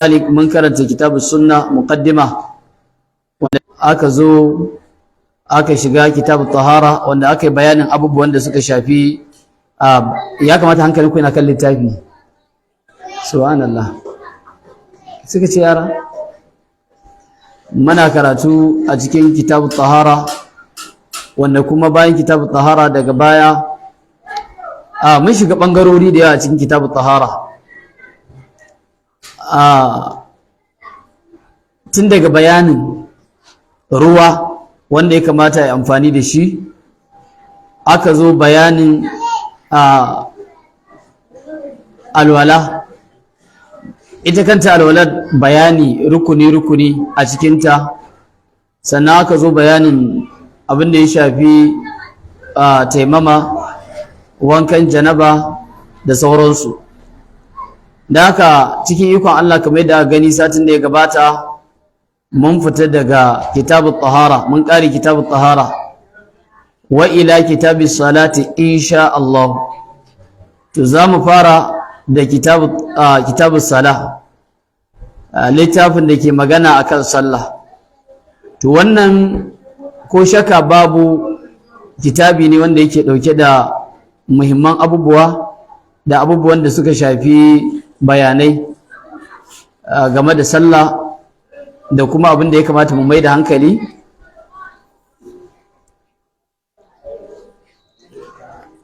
Mun karanta kitabus sunna muqaddima, wanda aka zo aka shiga kitabut tahara, wanda aka yi bayanin abubuwan da suka shafi. Ya kamata hankalinku yana kan littafi. Subhanallah, suka ce yara, muna karatu a cikin kitabut tahara, wanda kuma bayan kitabut tahara daga baya mun shiga bangarori da yawa a cikin kitabut tahara, tun daga bayanin ruwa wanda ya kamata ya amfani da shi, aka zo bayanin alwala, ita kanta alwalar, bayani rukuni-rukuni a cikinta. Sannan aka zo bayanin abin da ya shafi taimama, wankan janaba da sauransu. Da haka, cikin ikon Allah, kamar yadda aka gani satin da ya gabata, mun fita daga kitabut tahara, mun ƙare kitabut tahara wa ila kitabis salati insha Allah. To, za mu fara da kitabus salah, littafin da ke magana akan sallah. To, wannan ko shaka babu kitabi ne wanda yake ɗauke da muhimman abubuwa da abubuwan da suka shafi bayanai game da sallah da kuma abin da ya kamata mu mai da hankali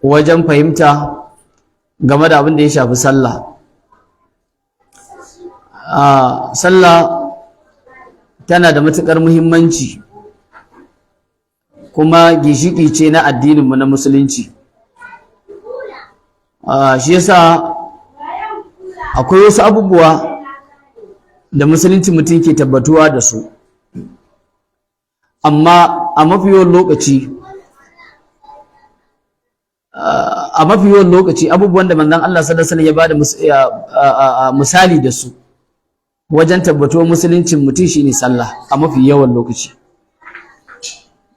wajen fahimta game da abin da ya shafi sallah. Sallah tana da matuƙar muhimmanci kuma ginshiki ce na addininmu na Musulunci. Shi yasa akwai wasu abubuwa da Musulunci mutum ke tabbatuwa da su, amma a mafi yawan lokaci abubuwan da Manzon Allah sallallahu alaihi wasallam ya bada misali da su wajen tabbatuwar Musuluncin mutum shine sallah. A mafi yawan lokaci,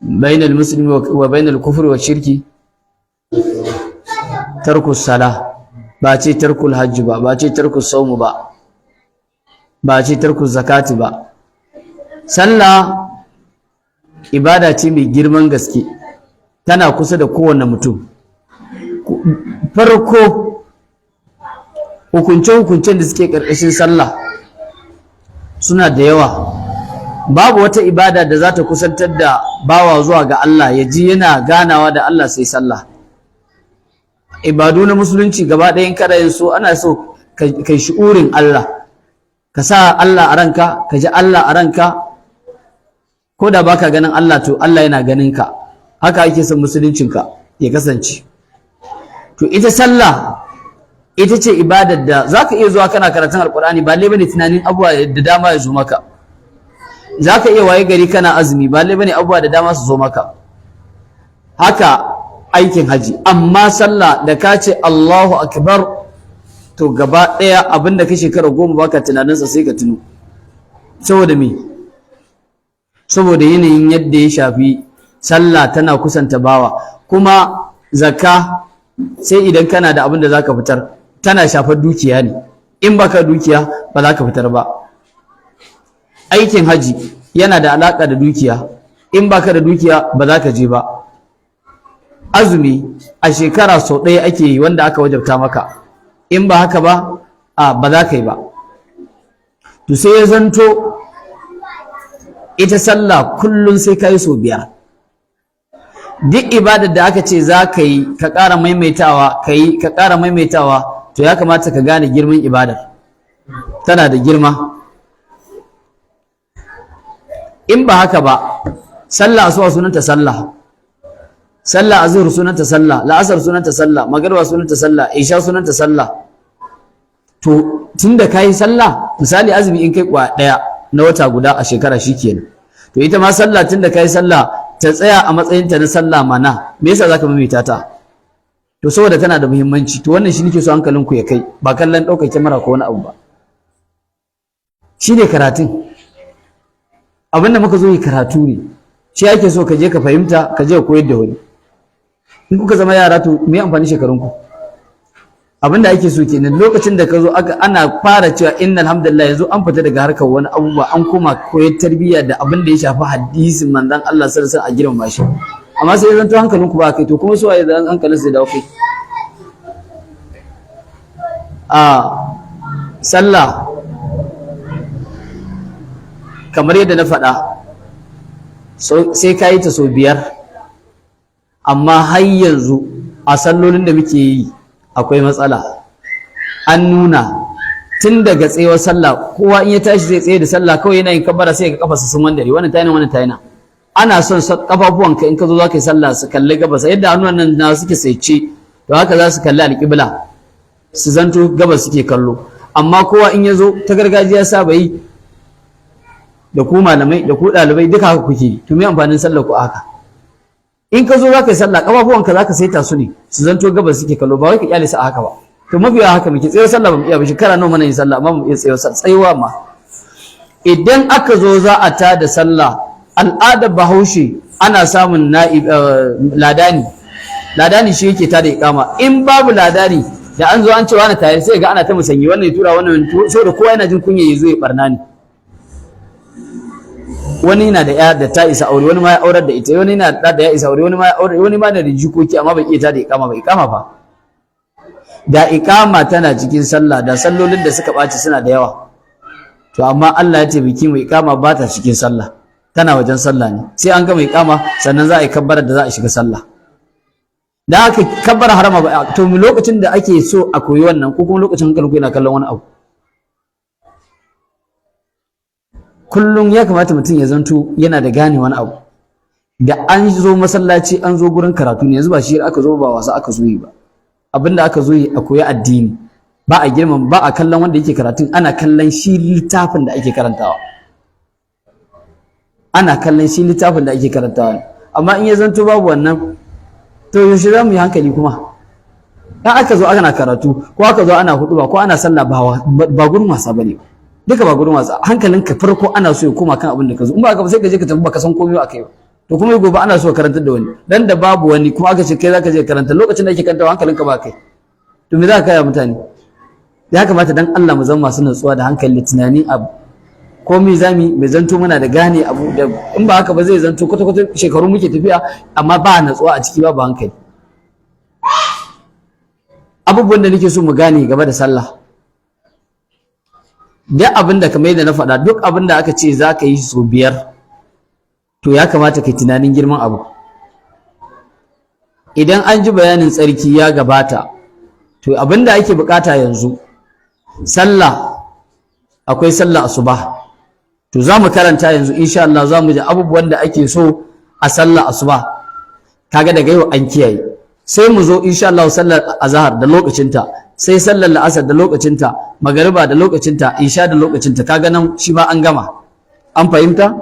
bainal muslimi wa bainal kufri wa shirki tarkus salah. Ba ce tarkul hajji ba, ba ce tarkus saumu ba, ba ce tarkus zakati ba. Sallah ibada ce mai girman gaske, tana kusa da kowane mutum. Farko, hukunce-hukuncen da suke ƙarƙashin sallah suna da yawa. Babu wata ibada da za ta kusantar da bawa zuwa ga Allah, ya ji yana ganawa da Allah, sai sallah. Ibadu na Musulunci gaba ɗaya, in kada yin su, ana so kai shi'urin Allah, ka sa Allah a ranka, ka ji Allah a ranka. Ko da baka ganin Allah, to Allah yana ganin ka. Haka ake son Musuluncinka ya kasance. To, ita sallah ita ce ibadar da zaka iya zuwa kana karatun Alkur'ani, ba lai bane tunanin abubuwa da dama ya zo maka. Zaka iya waye gari kana azumi, ba lai bane abubuwa da dama su zo maka. Haka aikin haji. Amma sallah, da ka ce Allahu akbar, to gaba ɗaya abinda ka shekara 10 baka tunaninsa sai ka tuno. Saboda me? Saboda yanayin yadda ya shafi sallah, tana kusanta bawa. Kuma zakka, sai idan kana da abin da zaka fitar, tana shafar dukiya ne. In baka dukiya, ba za ka fitar ba. Aikin haji yana da alaka da dukiya. In baka da dukiya, ba za ka je ba. Azumi a shekara sau ɗaya ake yi, wanda aka wajabta maka. In ba haka ba, a ba za ka yi ba. To, sai ya zanto ita sallah kullum sai ka yi sau 5. Duk ibadar da aka ce za ka yi, ka ƙara maimaitawa, ka yi, ka ƙara maimaitawa, to ya kamata ka gane girman ibadar, tana da girma. In ba haka ba, sallah asuba sunanta sallah, sallah azhar sunanta sallah, la'asar sunanta sallah, magriba sunanta sallah, isha sunanta sallah. To, tunda kayi sallah, misali azumi in kai kwa daya na wata guda a shekara, shikenan. To, ita ma sallah, tunda kayi sallah, ta tsaya a matsayinta na sallah mana. Me yasa zaka maimaita ta? To, saboda tana da muhimmanci. To, wannan shi nake so hankalin ku ya kai, ba kallon ɗaukar kyamara ko wani abu ba. Shi ne karatun. Abin da muka zo yi karatu ne. Shi ake so ka je ka fahimta, ka je ka koyar da wani. In kuka zama yara, to me amfani shekarunku? Abinda ake so kenan, lokacin da ka zo aka ana fara cewa innal hamdalillah, yanzu an fita daga harkar wani abubuwa, an koma koyar tarbiyya da abin da ya shafi hadisin manzon Allah sallallahu alaihi wasallam, a girmama shi. Amma sai zanto hankalinku ba kai, to kuma su waye hankalin su dawo kai? A sallah, kamar yadda na faɗa, sai ka yi ta sau 5, amma har yanzu a sallolin da muke yi akwai matsala. An nuna tun daga tsayuwar sallah, kowa in ya tashi zai tsaye da sallah, kawai yana yin kabbara sai ga kafarsa sun wandare, wannan tayina, wannan tayina. Ana son kafafuwanka in ka zo za ka yi sallah su kalli gabas, yadda hannuwan nan na suke saice, to haka za su kalli alƙibla, su zanto gabas suke kallo. Amma kowa in ya zo ta gargajiya saba yi, da ku malamai da ku ɗalibai duka haka kuke. To me amfanin sallar ku haka? In ka zo za ka yi sallah, kafafuwanka za ka saita su ne su zanto gabas suke kallo, ba wai ka kyale su a haka ba. To mafiya haka muke tsayuwar sallah, ba mu iya ba. Shekara nawa mana yin sallah, amma mu iya tsayuwar sallah. Tsayuwa ma idan aka zo za a ta da sallah, al'adar Bahaushe ana samun na'ib, ladani. Ladani shi yake tada iqama. In babu ladani, da an zo an ce wani tayar, sai ga ana ta musanyi, wannan ya tura wannan, saboda kowa yana jin kunya ya zo ya barna ne. Wani yana da ya da ta isa aure, wani ma ya aurar da ita, wani yana da ya isa aure, wani ma ya aure, wani ma da jikoki, amma bai iya tada iqama ba. Iqama fa, da iqama tana cikin sallah, da sallolin da suka ɓaci suna da yawa. To amma Allah ya taimaki mu, iqama ba ta cikin sallah, tana wajen sallah ne. Sai an gama iqama sannan za a yi kabbarar da za a shiga sallah. Da aka kabbara harama ba. To lokacin da ake so a koyi wannan, ko kuma lokacin hankalinku yana kallon wani abu. Kullum ya kamata mutum ya zanto yana da gane wani abu. Da an zo masallaci, an zo gurin karatu ne. Yanzu ba shi aka zo ba, wasa aka zo yi ba. Abinda aka zo yi, a koyi addini. Ba a girman, ba a kallon wanda yake karatun, ana kallon shi littafin da ake karantawa, ana kallon shi littafin da ake karantawa. Amma in ya zanto babu wannan, to yaushe za mu yi hankali? Kuma in aka zo ana karatu, ko aka zo ana huɗuba, ko ana sallah, ba gurin wasa bane duka, ba gurin wasa. Hankalinka farko ana so ya koma kan abin da ka zo. In ba ka ba, sai ka je ka tafi baka san komai ba akai ba. To kuma gobe ana so ka karantar da wani dan da babu wani, kuma aka ce kai zaka je karanta. Lokacin da ake karantawa hankalinka ba kai, to me za ka kai mutane? Ya kamata dan Allah mu zama masu natsuwa da hankali da tunanin abu. Komai zami mai zanto muna da gane abu da, in ba haka ba zai zanto kwata kwata shekaru muke tafiya amma ba natsuwa a ciki, babu hankali. Abubuwan da nake so mu gane gaba da sallah, duk abin da, kamar yadda na faɗa, duk abin da aka ce za ka yi sau 5, to ya kamata ka tunanin girman abu. Idan an ji bayanin tsarki ya gabata, to abin da ake bukata yanzu, sallah, akwai sallah asuba. To za mu karanta yanzu insha Allah, za mu ji abubuwan da ake so a sallah asuba. Kaga daga yau an kiyaye. Sai mu zo insha Allah sallar azhar da lokacinta, sai sallar la'asar da lokacinta, magariba da lokacinta, isha da lokacinta. Kaga nan shi ma an gama, an fahimta.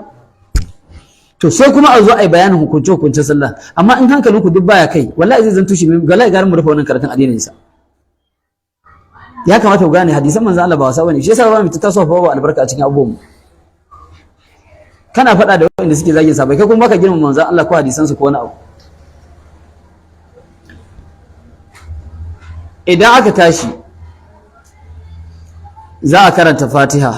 To sai kuma a zo a yi bayanin hukunce hukuncen sallah. Amma in hankalinku duk baya kai, wallahi zai zanto shi, wallahi garin mu rufe wannan karatun addinin sa. Ya kamata ku gane hadisan manzo Allah ba wasa bane. Shi yasa ba mu ta tasowa ba albarka a cikin abubuwan mu. Kana faɗa da wanda suke zagin sahabbai, kai kuma baka girmama manzo Allah ko hadisan su ko wani abu. Idan aka tashi za a karanta Fatiha,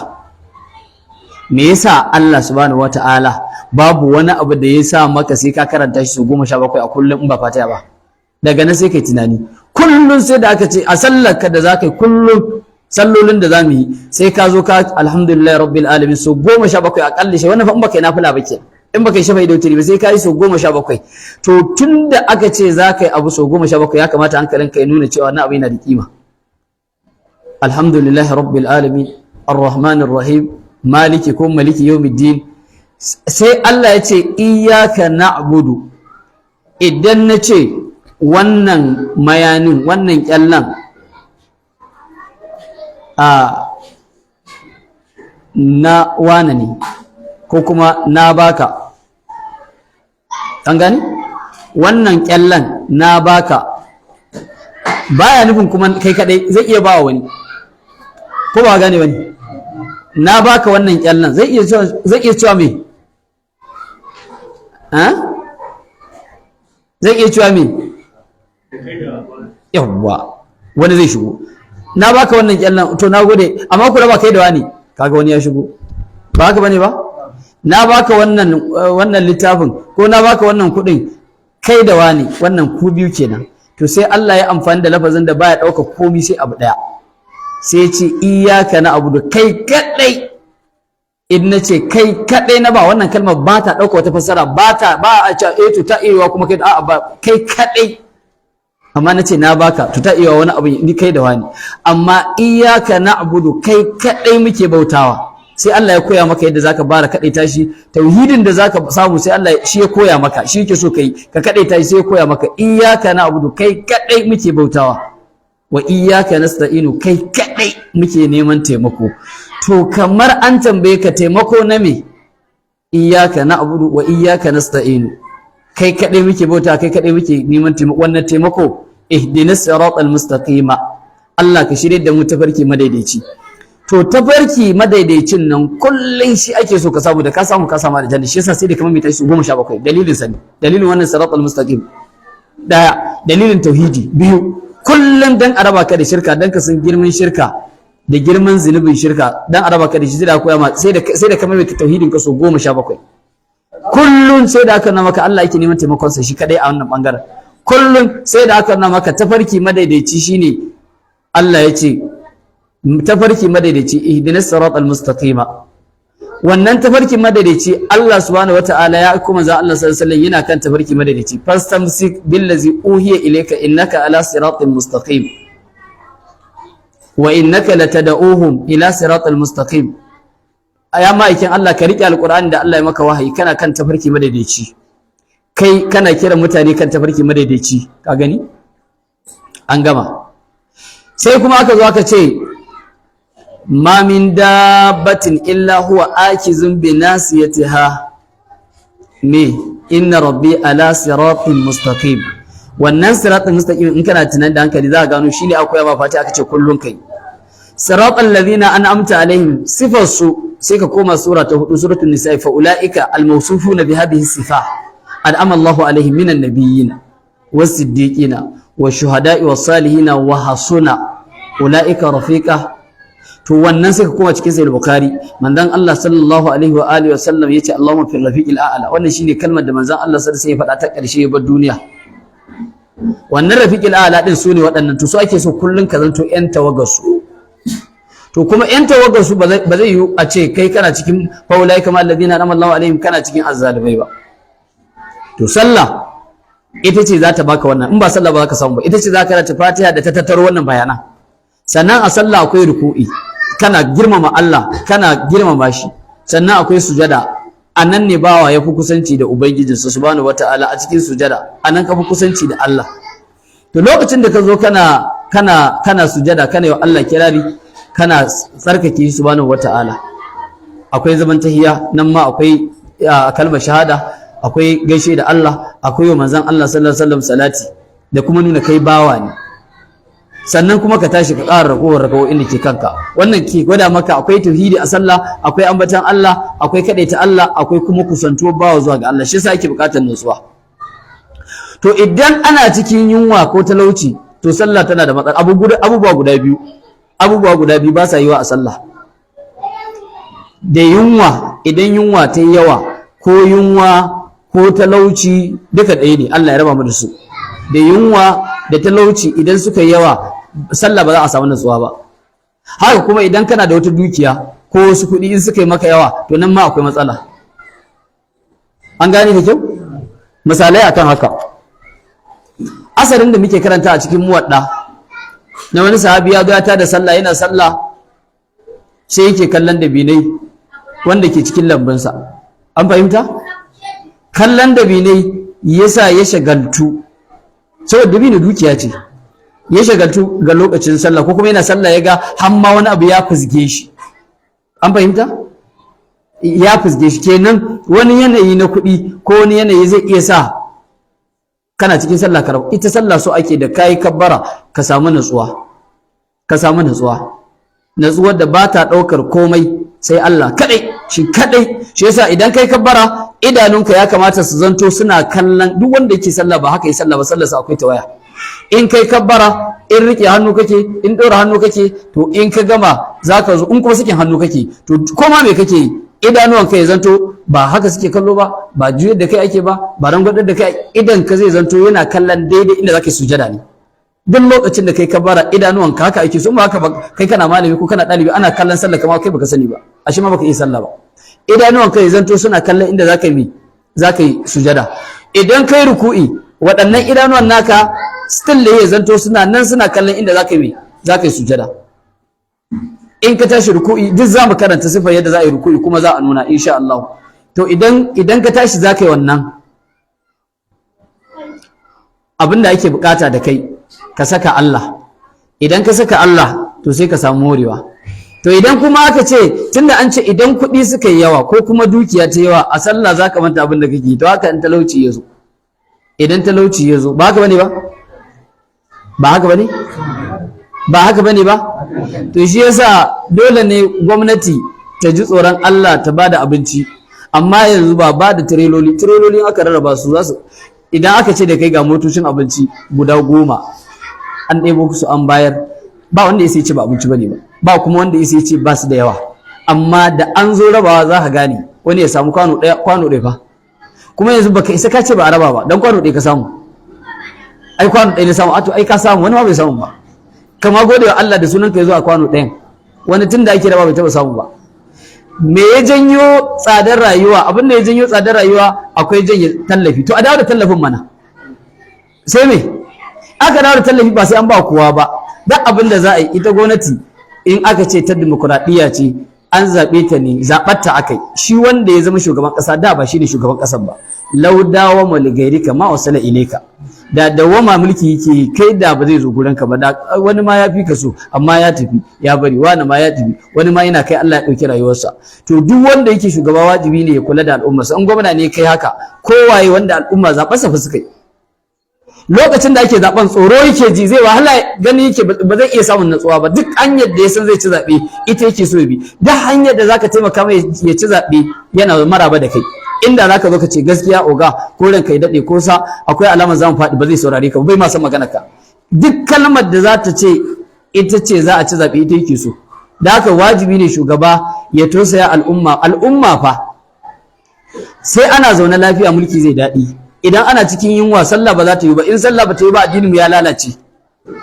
me yasa Allah subhanahu wata'ala babu wani abu da ya sa maka sai ka karanta shi su 17 a kullum in ba Fatiha ba? Daga nan sai kai tunani. Kullum sai da aka ce a sallar ka da za ka yi kullum, sallolin da za mu yi, sai ka zo ka alhamdulillah rabbil alamin so 17 aƙalla shi. Wannan fa in baka yi nafila ba kenan, in baka yi shafa'i da wuturi ba, sai ka yi so 17. To tun da aka ce za ka yi abu so 17, ya kamata hankalinka ya nuna cewa wannan abu yana da kima. Alhamdulillah rabbil alamin arrahmanir rahim maliki ko maliki yawmiddin. Sai Allah ya ce iyyaka na'budu. Idan na ce wannan mayanin, wannan kyallan a na wane ne, ko kuma na baka, an gani wannan kyallan na baka, baya nufin kuma kai kadai, zai iya ba wani, ko ba gane wani? Na baka wannan kyallan, zai iya cewa me? Ha, zai iya cewa me? Yawwa, Wani zai shigo. Na baka wannan kyallan, to na gode, amma ku raba kai da wani. Kaga wani ya shigo. Ba haka bane ba? Na baka wannan littafin ko na baka wannan kuɗin, kai da wani, wannan ku biyu kenan. To sai Allah ya amfani da lafazin da baya ɗauka komai sai abu ɗaya, sai ya ce iyyaka na'budu, kai kadai. In na ce kai kadai na ba, wannan kalmar ba ta ɗauka wata fassara, ba ta ba a ce eh to ta iya kuma kai, a'a, ba kai kadai. Amma na ce na baka, to ta iya wani abu ni kai da wani. Amma iyyaka na'budu, kai kadai muke bautawa. Sai Allah ya koya maka yadda zaka bara kadai tashi tauhidin da zaka samu. Sai Allah shi ya koya maka, shi yake so kai ka kadai tashi, sai ya koya maka iyyaka na'budu, kai kadai muke bautawa, wa iyyaka nasta'inu, kai kadai muke neman taimako. To kamar an tambaye ka, taimako na me? Iyyaka na'budu wa iyyaka nasta'inu, kai kadai muke bauta, kai kadai muke neman taimako. Wannan taimako, ihdinas siratal mustaqima, Allah ka shirye da mu tafarki madaidaici. To tafarki madaidaicin nan kullun shi ake so ka samu, da ka samu, ka samu aljanna. Shi yasa sai da kamar mai tashi 17. Dalilin sani, dalilin wannan siratal mustaqim daya, dalilin tauhidi biyu. Kullun dan a raba ka da shirka, dan ka san girman shirka da girman zunubin shirka, dan a raba ka da shi, sai da koya ma, sai da kamar mai tauhidin ka so 17. Kullun sai da aka nuna maka Allah yake neman taimakon sa shi kadai a wannan bangaren. Kullun sai da aka nuna maka tafarki madaidaici shine Allah ya ce tafarki madaidaici, ihdinas siratal mustaqima. Wannan tafarki madaidaici, Allah subhanahu wataala ya kuma za Allah sallallahu alaihi wasallam yana kan tafarki madaidaici. Fastamsik billazi uhiya ilayka innaka ala siratin mustaqim wa innaka latad'uhum ila siratal mustaqim. Ya ma'aikin Allah, ka riƙe alƙur'ani da Allah ya maka wahayi, kana kan tafarki madaidaici, kai kana kiran mutane kan tafarki madaidaici. Ka gani, an gama. Sai kuma aka zo aka ce ma min dabbatin illa huwa akhizun bi nasiyatiha, me inna rabbi ala siratin mustaqim. Wannan siratin mustaqim, in kana tunan da hankali za ka gano shine akwai ba fati aka ce kullun kai siratal ladina an'amta alaihim, sifar su. Sai ka koma sura ta hudu, suratul nisa, fa ulaika almawsufuna bi hadhihi sifa an'ama Allahu alaihim minan nabiyyin was-siddiqina wash-shuhada'i was-salihina wa hasuna ulaika rafiqa. To wannan sai ka koma cikin sahih bukhari, manzon Allah sallallahu alaihi wa alihi wa sallam yace Allahumma fil rafiqil a'la. Wannan shine kalmar da manzon Allah sallallahu alaihi wasallam ya faɗa ta ƙarshe ya bar duniya. Wannan rafiqil a'la din sune waɗannan. To su ake so kullun ka zanto yan tawagar su. To kuma yan tawagar su, ba zai yiwu a ce kai kana cikin fa ulaika ma alladhina an'ama Allahu alaihim, kana cikin azzalimai ba. To sallah ita ce za ta baka wannan. In ba sallah ba za ka samu ba. Ita ce za ka karanta Fatiha da ta tattaro wannan bayanan. Sannan a sallah akwai ruku'i, kana girmama Allah, kana girmama shi. Sannan akwai sujada, a nan ne bawa ya fi kusanci da ubangijinsa subhanahu wata'ala. A cikin sujada, a nan ka fi kusanci da Allah. To lokacin da ka zo kana sujada, kana yi wa Allah kirari, kana tsarkake shi subhanahu wata'ala. Akwai zaman tahiya, nan ma akwai kalmar shahada, akwai gaishe da Allah, akwai wa manzon Allah sallallahu alaihi wasallam salati, da kuma nuna kai bawa ne. Sannan kuma ka tashi ka ƙara ragowar rakawo'in da ke kanka. Wannan ke gwada maka akwai tauhidi a sallah, akwai ambatan Allah, akwai kaɗaita Allah, akwai kuma kusantuwar bawa zuwa ga Allah. Shi yasa ake buƙatar nutsuwa. To idan ana cikin yunwa ko talauci, to sallah tana da matsala. Abubuwa guda biyu, abubuwa guda biyu ba sa yiwa a sallah da yunwa. Idan yunwa ta yi yawa, ko yunwa ko talauci, duka ɗaya ne, Allah ya raba mu da su. Da yunwa da talauci idan suka yi yawa, sallah ba za a samu natsuwa ba. Haka kuma idan kana da wata dukiya ko wasu kuɗi, in suka yi maka yawa, to nan ma akwai matsala. An gane da kyau? Misalai akan haka, asarin da muke karanta a cikin Muwadda na wani sahabi, ya zo ya tada sallah, yana sallah sai yake kallon dabinai wanda ke cikin lambunsa. An fahimta? Kallon dabinai yasa ya shagaltu, saboda dabino dukiya ce, ya shagaltu ga lokacin sallah, ko kuma yana sallah ya ga hamma wani abu ya fuzge shi. An fahimta? Ya fuzge shi kenan. Wani yanayi na kuɗi ko wani yanayi zai iya sa kana cikin sallah ka ita sallah so ake da kayi kabbara ka samu natsuwa, ka samu natsuwa, natsuwar da ba ta ɗaukar komai sai Allah kadai, shi kadai. Shi yasa idan kai kabbara, idanunka ya kamata su zanto suna kallon. Duk wanda yake sallah ba haka yi sallah ba, sallarsa akwai tawaya. In kai kabbara, in rike hannu kake, in ɗora hannu kake, to in ka gama zaka zo, in kuma sakin hannu kake, to koma me kake yi, idanuwan ka ya zanto ba haka suke kallo ba, ba juyar da kai ake ba, ba rangwadar da kai, idan ka zai zanto yana kallon daidai inda zaka yi sujada ne. Duk lokacin da kai kabbara, idanuwan ka haka ake so. Ba haka ba, kai kana malami ko kana ɗalibi, ana kallon sallah kamar kai baka sani ba, ashe ma baka iya sallah ba. Idanuwan ka ya zanto suna kallon inda zaka yi, zaka yi sujada. Idan kai ruku'i, waɗannan idanuwan naka still da ya zanto suna nan suna kallon inda zaka yi sujada. In ka tashi ruku'i, duk za mu karanta sifar yadda za a yi ruku'i, kuma za a nuna insha Allah. To idan ka tashi zaka yi wannan, abin da ake bukata da kai, ka saka Allah. Idan ka saka Allah, to sai ka samu morewa. To idan kuma aka ce, tunda an ce idan kuɗi suka yi yawa ko kuma dukiya ta yawa a sallah za ka manta abin da kake, to haka in talauci ya zo, idan talauci ya zo, ba haka bane ba? Ba haka bane? Ba haka bane ba? To shi yasa dole ne gwamnati ta ji tsoron Allah ta bada abinci. Amma yanzu ba ba da tireloli tireloli aka rarraba su, za su, idan aka ce da kai ga motocin abinci guda 10 an ɗebo su an bayar, ba wanda ya sai ce ba abinci bane ba, ba kuma wanda ya sai ce ba su da yawa. Amma da an zo rabawa za ka gane, wani ya samu kwano ɗaya, kwano ɗaya fa. Kuma yanzu baka isa ka ce ba a raba ba dan kwano ɗaya ka samu. Ai kwano ɗaya ne samu, a to ai ka samu, wani ma bai samu ba. Kama gode wa Allah da sunan ka ya zo a kwano ɗayan. Wani tun da ake raba bai taɓa samu ba. Me ya janyo tsadar rayuwa? Abin da ya janyo tsadar rayuwa, akwai janye tallafi. To a dawo da tallafin mana. Sai me aka dawo da tallafi? Ba sai an ba kowa ba. Duk abin da za a yi, ita gwamnati in aka ce ta dimokuraɗiyya ce, an zaɓe ta ne, zaɓar ta aka yi. Shi wanda ya zama shugaban ƙasa, da ba shi ne shugaban ƙasar ba. لو داوم لغيرك ما وصل إليك. Da dawama mulki yake kai, da ba zai zo gurin ka ba. Da wani ma ya fi ka so, amma ya tafi ya bari. Wani ma ya tafi, wani ma yana kai Allah ya ɗauki rayuwarsa. To duk wanda yake shugaba, wajibi ne ya kula da al'ummarsa. In gwamna ne kai haka, kowaye wanda al'umma zaɓarsa fa suka yi, lokacin da ake zaben tsoro yake ji, zai wahala gani yake ba zai iya samun natsuwa ba. Duk hanyar da ya san zai ci zaɓe, ita yake so ya bi. Duk hanyar da zaka taimaka mai ya ci zaɓe, yana maraba da kai. Inda zaka zo ka ce gaskiya oga, ko ranka ya daɗe, ko sa akwai alamar zamu faɗi, ba zai saurare ka ba, bai ma san magana ka. Duk kalmar da za ta ce ita ce za a ci zaɓe, ita yake so. Da haka wajibi ne shugaba ya tausaya al'umma. Al'umma fa sai ana zaune lafiya mulki zai daɗi. Idan ana cikin yunwa, sallah ba za ta yi ba. In sallah ba ta yi ba, addinin mu ya lalace,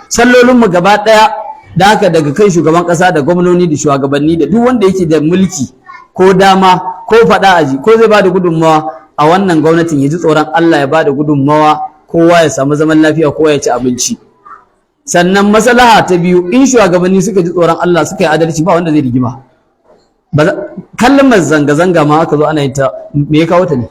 sallolin mu gaba ɗaya. Da haka daga kan shugaban ƙasa da gwamnoni da shugabanni da duk wanda yake da mulki ko dama ko faɗa aji ko zai ba da gudunmawa a wannan gwamnatin, ya ji tsoron Allah ya ba da gudunmawa, kowa ya samu zaman lafiya, kowa ya ci abinci. Sannan maslaha ta biyu, in shugabanni suka ji tsoron Allah suka yi adalci, ba wanda zai rigima. Kalmar zanga-zanga ma aka zo ana yin ta, me ya kawo ta ne?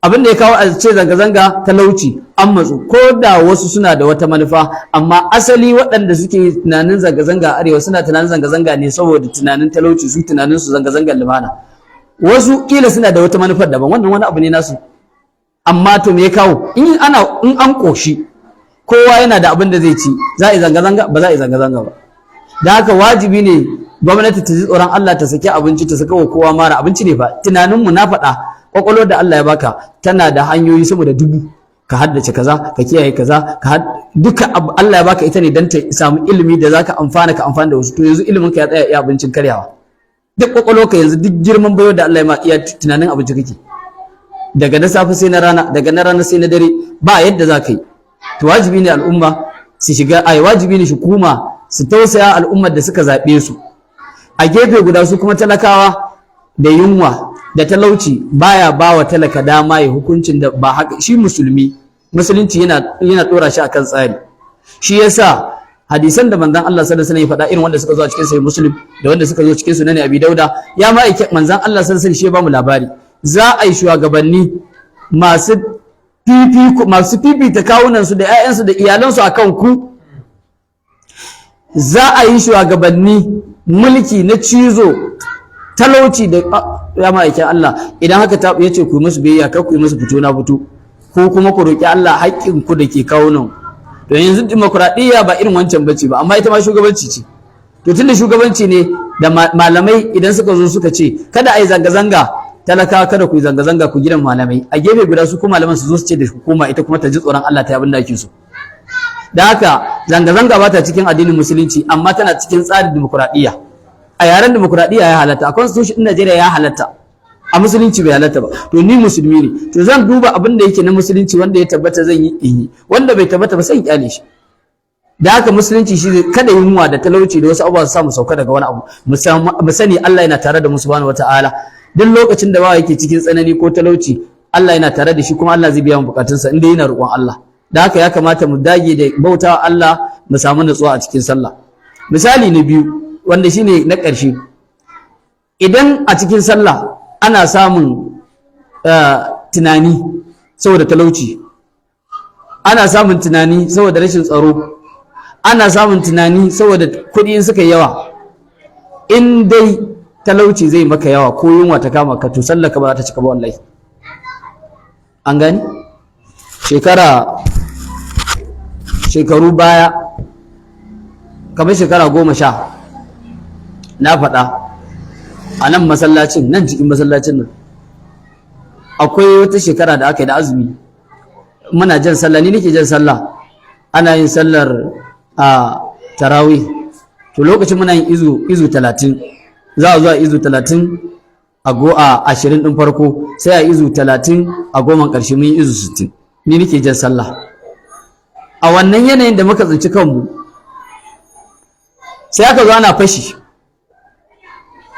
Abin da ya kawo a ce zanga-zanga, talauci, an matsu. Ko da wasu suna da wata manufa, amma asali waɗanda suke tunanin zanga-zanga a arewa suna tunanin zanga-zanga ne saboda tunanin talauci. Su tunanin su zanga-zangar lumana. Wasu kila suna da wata manufar daban, wannan wani abu ne nasu. Amma to me ya kawo? In an ƙoshi, kowa yana da abin da zai ci, za a yi zanga-zanga? Ba za a yi zanga-zanga ba. Da haka wajibi ne gwamnati ta ji tsoron Allah, ta saki abinci, ta saka wa kowa mara. Abinci ne fa. Tunaninmu, na faɗa, kwakwalwar da Allah ya baka tana da hanyoyi sama da 1000. Ka haddace kaza, ka kiyaye kaza, ka duka Allah ya baka ita ne don ta samu ilimi da zaka amfana, ka amfana da wasu. To yanzu ilimin ka ya tsaya iya abincin karyawa. Duk kwakwalwar ka yanzu, duk girman bayo da Allah ya ma, iya tunanin abinci kake, daga na safe sai na rana, daga na rana sai na dare, ba yadda za ka yi. To wajibi ne al'umma su shiga, ai wajibi ne hukuma su tausaya al'ummar da suka zaɓe su. A gefe guda, su kuma talakawa, da yunwa da talauci baya ba wa talaka dama ya hukuncin da ba haka. Shi musulmi, musulunci yana dora shi akan tsari. Shi yasa hadisan da manzon Allah sallallahu alaihi wasallam ya faɗa, irin wanda suka zo a cikin Sahih Muslim da wanda suka zo cikin Sunan Abi Dauda, ya ma aike manzon Allah sallallahu alaihi wasallam shi ya ba mu labari za a yi shugabanni masu fifiko, masu fifita kawunansu da 'ya'yansu da iyalansu akan ku. Za a yi shugabanni mulki na cizo, talauci da ya ma'aikin Allah, idan haka ta yace ku yi musu biyayya, kar ku yi musu fito na fito, ko kuma ku roki Allah haƙƙin ku da ke kawunan. To yanzu dimokuraɗiyya ba irin wancan bace ba, amma ita ma shugabanci ce. To tunda shugabanci ne, da malamai idan suka zo suka ce kada a yi zanga-zanga, talakawa kada ku yi zanga-zanga, ku gidan malamai. A gefe guda, su kuma malaman su zo su ce da hukuma ita kuma ta ji tsoron Allah ta yi abin da ake so. Da haka zanga-zanga ba ta cikin addinin musulunci, amma tana cikin tsarin dimokuraɗiyya. A yaren dimokuraɗiyya ya halatta, a constitution ɗin Najeriya ya halatta, a musulunci bai halatta ba. To ni musulmi ne, to zan duba abin da yake na musulunci wanda ya tabbata zan yi in yi, wanda bai tabbata ba sai in kyale shi. Da haka musulunci shi kada yunwa da talauci da wasu abubuwa su samu sauka daga wani abu. Mu sani Allah yana tare da mu subhanahu wataala. Duk lokacin da bawa yake cikin tsanani ko talauci, Allah yana tare da shi, kuma Allah zai biya mu bukatunsa inda yana roƙon Allah. Da haka ya kamata mu dage da bautawa Allah, mu samu natsuwa a cikin sallah. Misali na biyu, wanda shine na ƙarshe, idan a cikin sallah ana samun tunani saboda talauci, ana samun tunani saboda rashin tsaro, ana samun tunani saboda kuɗi in suka yi yawa, in dai talauci zai maka yawa ko yunwa ta kama ka, to sallah ka ba za ta cika ba wallahi. An gani shekaru baya, kamar shekara 10 na faɗa a nan masallacin nan, cikin masallacin nan, akwai wata shekara da aka yi da azumi, muna jan sallah, ni nake jan sallah, ana yin sallar a tarawih. To lokacin muna yin izu 30, za a zuwa izu 30 a go a 20 ɗin farko, sai a izu 30 a 10n ƙarshe, mun yi izu 60. Ni nake jan sallah. A wannan yanayin da muka tsinci kanmu, sai aka zo ana fashi,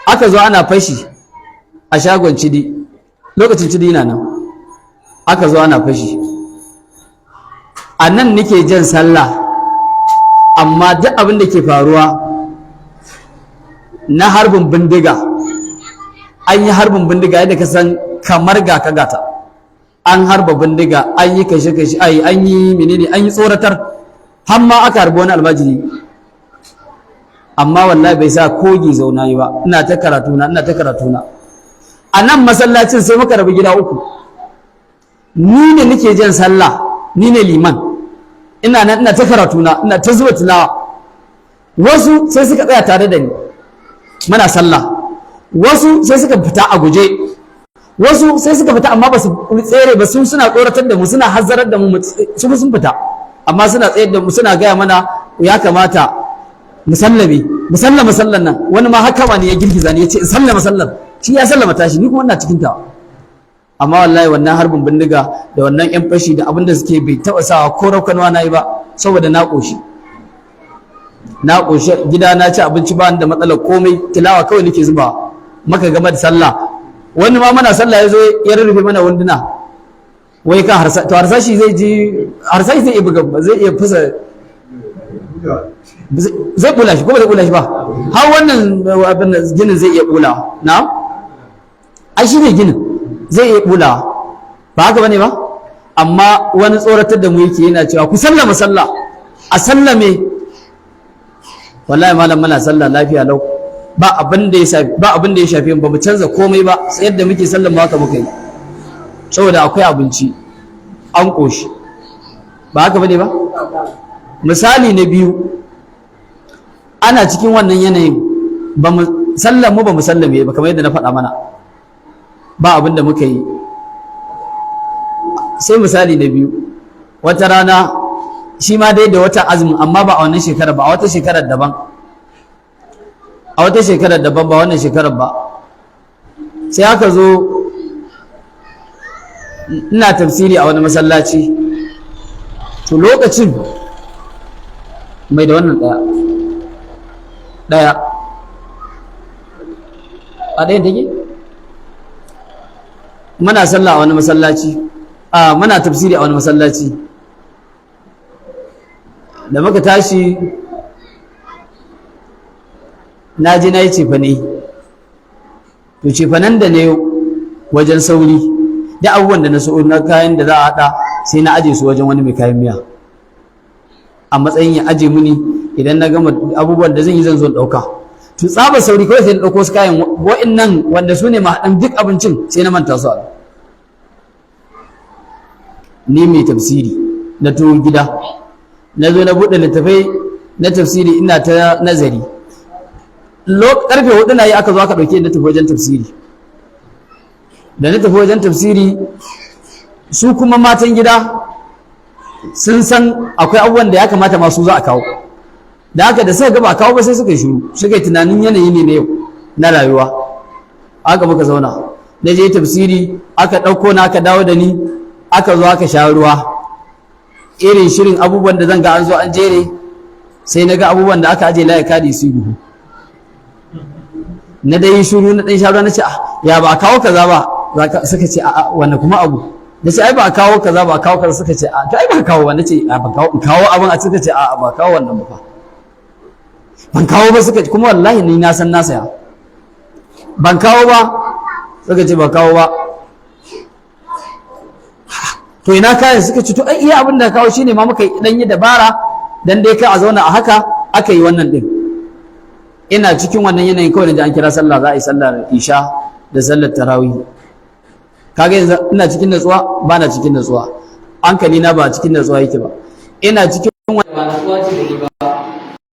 aka zo ana fashi a shagon Cidi. Lokacin Cidi na nan, aka zo ana fashi. A nan nake jan sallah, amma duk abin da ke faruwa na harbin bindiga, an yi harbin bindiga yadda ka san kamar ga ka gata. An harba bindiga, an yi kashe-kashe, ai an yi menene, an yi tsoratar, har ma aka harbi wani almajiri. Amma wallahi bai sa kogi zauna yi ba, ina ta karatu na, ina ta karatu na. A nan masallacin sai muka rabu gida uku. Ni ne nake jan sallah, ni ne liman, ina nan ina ta karatu na, ina ta zuba tilawa. Wasu sai suka tsaya tare da ni muna sallah, wasu sai suka fita a guje, wasu sai suka fita amma ba su tsere ba. Su suna tsoratar da mu, suna hazzarar da mu. Su sun fita amma suna tsayar da mu, suna gaya mana ya kamata mu sallame, mu sallama sallan nan. Wani ma haka ne ya girgiza ni, ya ce in sallama sallar. Shi ya sallama tashi, ni kuma ina cikin ta. Amma wallahi wannan harbin bindiga da wannan yan fashi da abin da suke bai taɓa sawa ko raukanwa na yi ba, saboda na ƙoshi, na ƙoshi gida, na ci abinci, ba da matsalar komai, tilawa kawai nake zuba. Maka game da sallah, wani ma muna sallah ya zo ya rurrufe mana wunduna, wai ka harsa to harsashi zai ji, harsashi zai iya buga, zai iya fusa, zai bula shi ko ba zai bula shi ba? Har wannan abin ginin zai iya bula na, ai shi ne ginin zai iya bula, ba haka bane ba? Amma wani tsoratar da mu yake, yana cewa ku sallama sallah, a sallame. Wallahi malam, muna sallah lafiya lau, ba abin da ya shafi, ba abin da ya shafe mu, ba mu canza komai ba. Sai yadda muke sallan ma haka muka yi, saboda akwai abinci, an koshi. Ba haka bane ba? Misali na biyu, ana cikin wannan yanayin, ba mu sallan mu ba mu sallame ba, kamar yadda na faɗa mana, ba abin da muka yi. Sai misali na biyu, wata rana shi ma dai da wata azumin, amma ba a wannan shekarar ba, a wata shekarar daban, a wata shekarar daban, ba wannan shekarar ba. Sai aka zo ina tafsiri a wani masallaci. To lokacin mai da wannan ɗaya ɗaya a ɗayan take, muna sallah a wani masallaci, a muna tafsiri a wani masallaci. Da muka tashi, na je na yi cefane. To cefanen da ne wajen sauri, da abubuwan da na so na kayan da za a haɗa, sai na aje su wajen wani mai kayan miya a matsayin ya aje mini, idan na gama abubuwan da zan yi zan zo ɗauka. To tsaba sauri kawai sai na ɗauko su kayan wa'innan wanda su ne mahaɗan duk abincin, sai na manta su a ni mai tafsiri. Na tuwo gida, na zo na buɗe littafai na tafsiri, ina ta nazari. Karfe 4 na yi aka zo aka ɗauke na tafi wajen tafsiri. Da na tafi wajen tafsiri, su kuma matan gida Sun san akwai abubuwan da ya kamata masu za a kawo. Da haka da suka ga ba a kawo ba, sai suka yi shiru, suka yi tunanin yanayi ne na yau na rayuwa. Aka muka zauna, na je tafsiri, aka ɗauko na, aka dawo da ni, aka zo aka sha ruwa. Irin shirin abubuwan da zan ga an zo an jere, sai na ga abubuwan da aka aje la yakadu yusighuhu. Na dai shiru, na ɗan sha ruwa, na ce, "Ah, ya ba a kawo kaza ba?" Suka ce, "A'a, wannan kuma abu?" Na ce, "Ai ba a kawo kaza ba, a kawo kaza." Suka ce, "A to ai ba kawo ba." Na ce, "A ba kawo kawo abin a." Suka ce, "A ba kawo wannan ba fa." Ban kawo ba suka ce, kuma wallahi ni na san na saya. Ban kawo ba, suka ce ba kawo ba. To ina kayan? Suka ce, "To ai iya abin da kawo shine ma muka dan yi dabara dan dai ka a zauna a haka aka yi wannan din." Ina cikin wannan yanayin kawai da an kira sallah, za a yi sallar isha da sallar tarawih. Kaga yanzu ina cikin natsuwa? Ba na cikin natsuwa. Hankali na ba cikin natsuwa yake ba. Ina cikin wannan, ba natsuwa ce da ni ba.